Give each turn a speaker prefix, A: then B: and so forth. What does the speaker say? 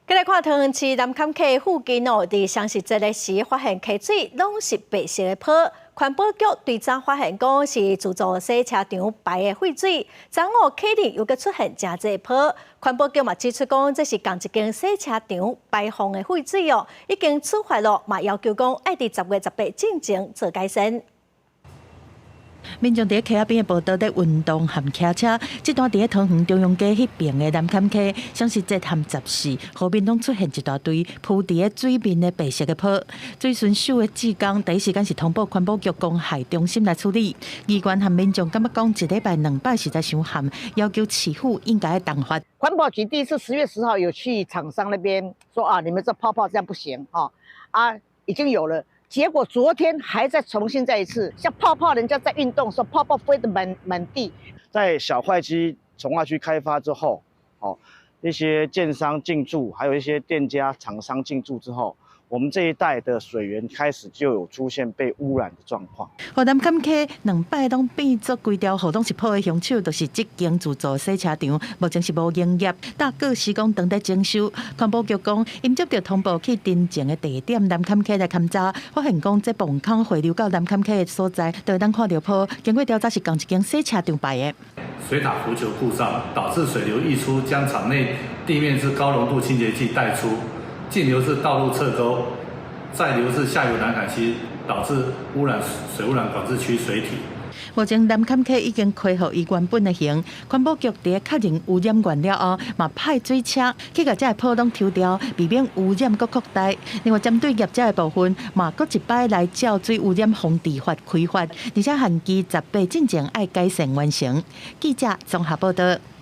A: 繼來看桃園市南崁溪附近哦，佇雙十節的時發現溪水攏是白色的泡。環保局對昨發現講是自助洗車場排的廢水，昨午溪裡又閣出現誠濟泡。環保局嘛指出講，這是仝一間洗車場排放的廢水哦，已經處罰了，嘛要求講愛佇10月18進前做改善。
B: 民眾佇咧溪仔邊的步道咧運動和騎車，這段佇咧桃園中央街彼爿的南崁溪，雙十節和14，河面攏出現一大堆浮佇咧水面的白色的泡。水巡守的志工第一時間是通報環保局公害中心來處理。議員和民眾感覺講，一禮拜兩擺實在傷譀，要求市府應該動罰。
C: 環保局第一次10月10號有去廠商那邊說啊，你們這泡泡這樣不行啊，啊已經有了。結果昨天還在重新再一次，像泡泡，人家在運動，說泡泡飛得滿滿地。
D: 在小壞區重劃區開發之後，哦，一些建商進駐，還有一些店家廠商進駐之後，我們這一帶的水源開始就有出現被污染的狀況。
B: 予南崁溪兩擺攏變做規條河攏是泡的兇手，就是這間自助洗車場，目前是無營業，但閣施工當咧整修。環保局講，𪜶接著通報去陳情的地點南崁溪來勘查，發現講這泵孔匯流到南崁溪的所在，就會當看著泡。經過調查是仝一間洗車場排的。
E: 水塔浮球故障，導致水流溢出，將場內地面之高濃度清潔劑帶出。徑流至道路側溝，再流至下游南崁溪，導致污染水污染管制區水體。
B: 目前南崁溪已經恢復伊原本的形，環保局佇咧確認污染源了後，嘛派水車去共這个泡攏抽掉，避免污染閣擴大。另外，針對業者的部分，嘛閣一擺來照水污染防治法開罰，而且限期18進前愛改善完成。記者綜合報道。